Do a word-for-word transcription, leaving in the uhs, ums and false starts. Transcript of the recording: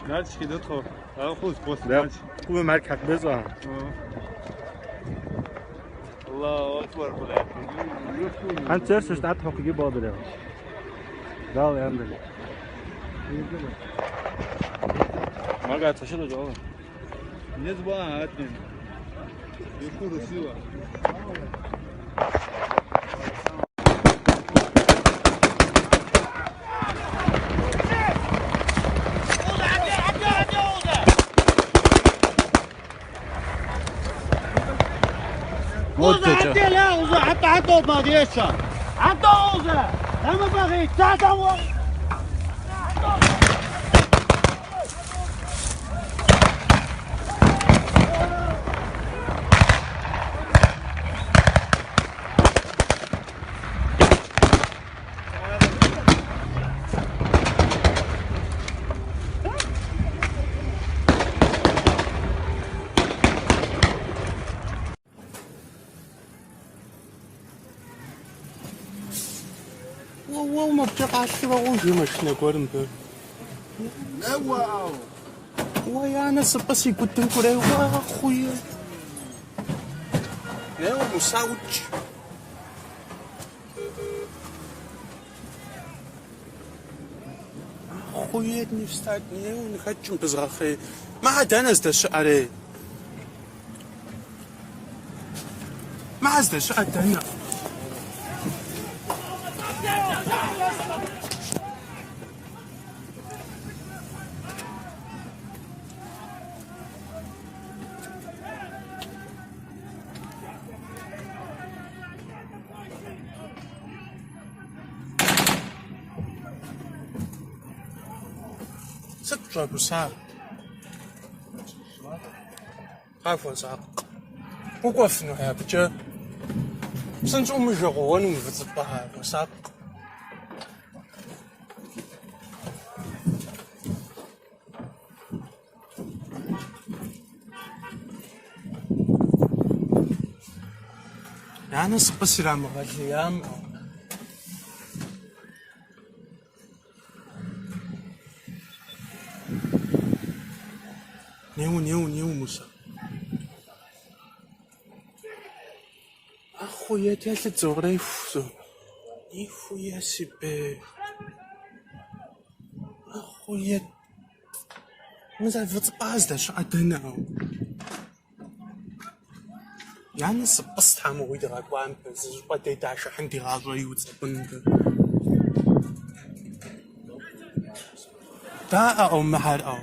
Нальчики да тхо. А хуз пост. Да. Нальчики. Ху мар как без а. Аллаху акбар, блядь. Хьан церсаш тӀа тхо киги бабре. Дал яндали. Мага ташила жо. Не звонит мне. Юху Русила. Вот Уза, ты чё. Отдел, а, Уза, хьатта, хьатта, вот молодец, а. Хьатта, Уза. Там и бахи, та, там, вот. Ва, ва, ма бча къаьстира гӀужа машина гормбе. Вау! Ва, я нас паси гутин куре, ва, хуя. Не, ва, мусауч. Охуеть, не встать, не, не хочу без рахи. Ма дана сдаши аре. Ма сдаши а дана. Сыт чӀоагӀа сагӀа? Хьафон сагӀа. Укофну хьа, бича. Сан чӀумжа гӀо, вану вацапа хьа, сагӀа. Янас пасирам гӀалли ям. Неу, неу, неу, Муса. Охуеть, я лет зогрейфу. Нихуя себе. Охуеть. Муса, вот пазда, что а дана. Янас пастхьама уйдара кван, зупа де даша хьандира жо юцӀа бунда. Да, а, о, махар, о.